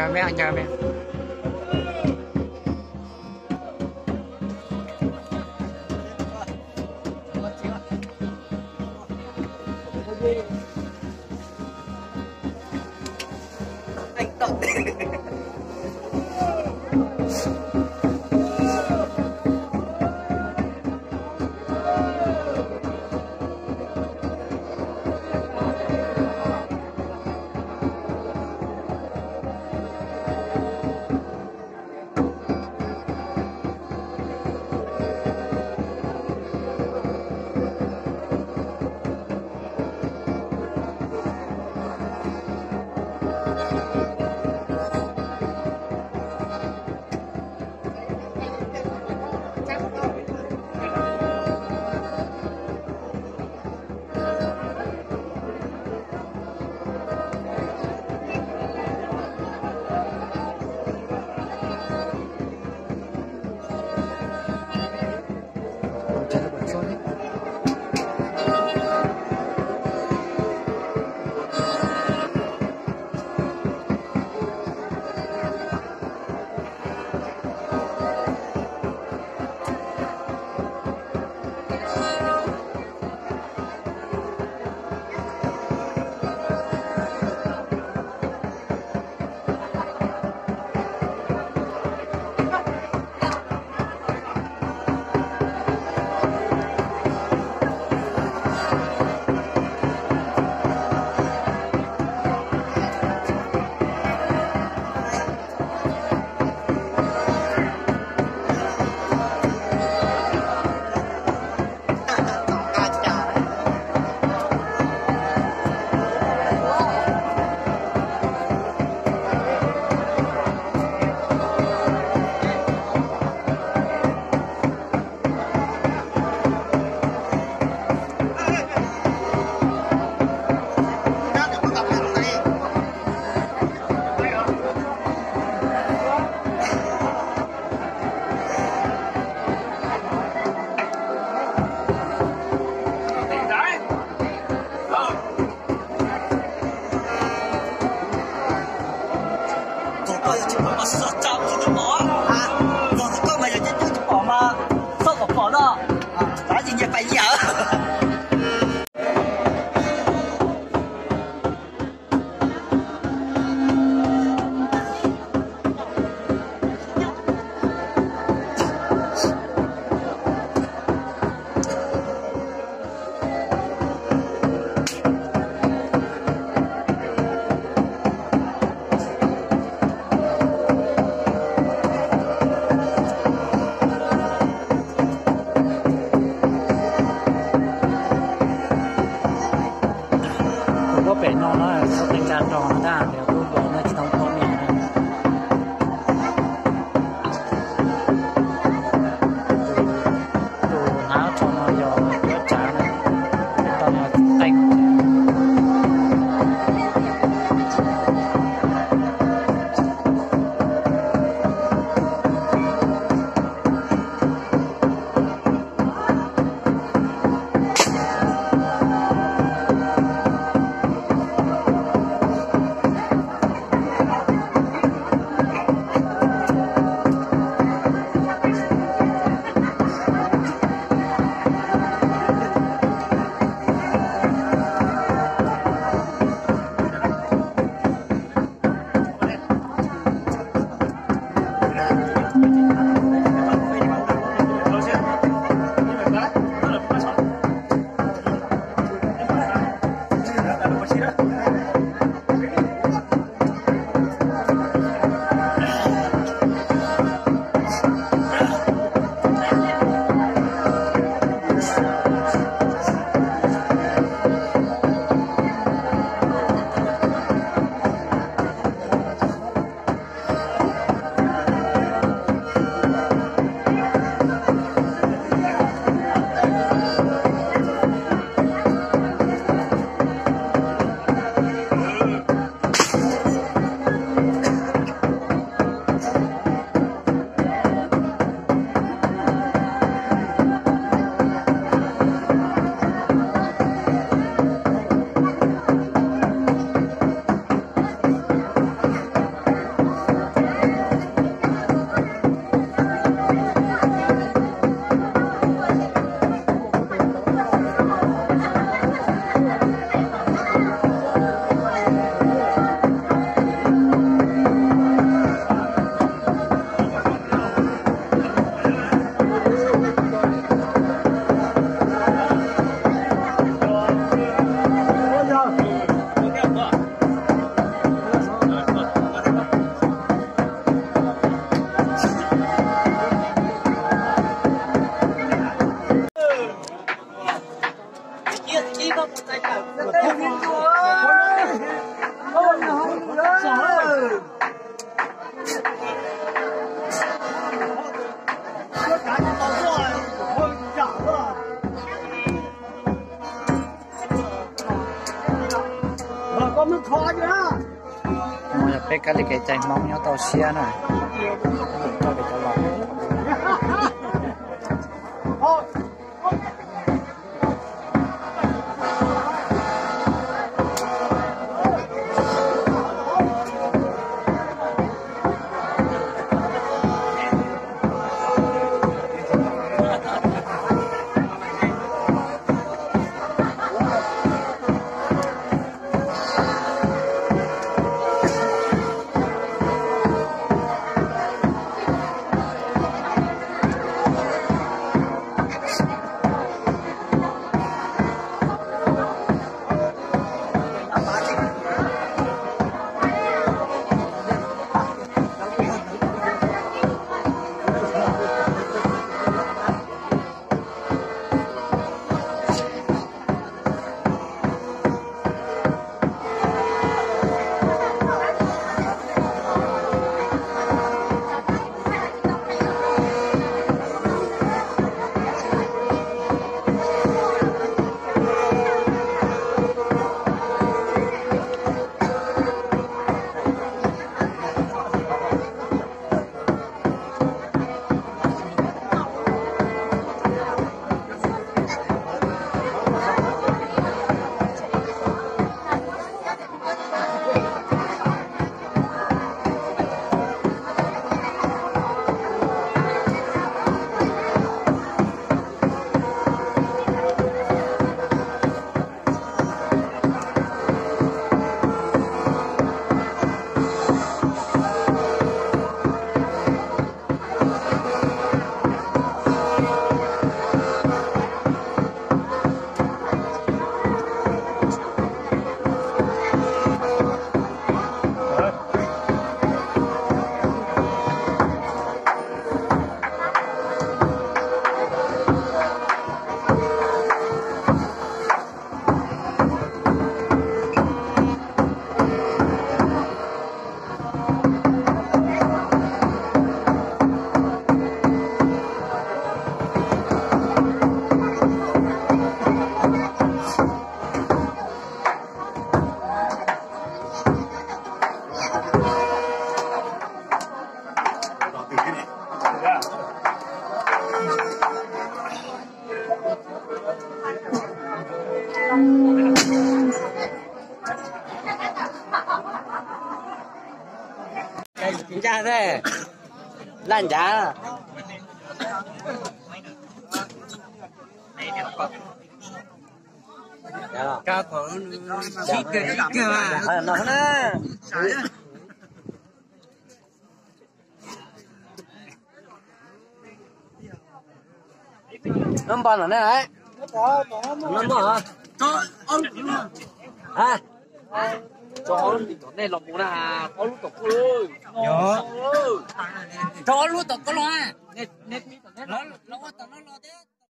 Ncaws me, ncaws me. Txog koj yog tsis pom mas soj tsa tsis tau pom. Txog koj mas yog coob coob tsis pom mas txhob kom pom no. Tab sis nyias pais nyias. Tus nyob pem no na, txhob teev tsa rog ntag, nws kuj nkaus nej tsis tau pom niam na. Tus hnav rog no yog cuab tsav na, tus no yog teeb. Peb kab li kev cai Hmoob nyob tau siab na. Ncaj thiab, laj ncav. Noj npog no na. Noj npog. Tso ob lub tom nej los mus na, ob lub tom koj los. Tso ob lub tom koj los. Los ua tom no los thiab.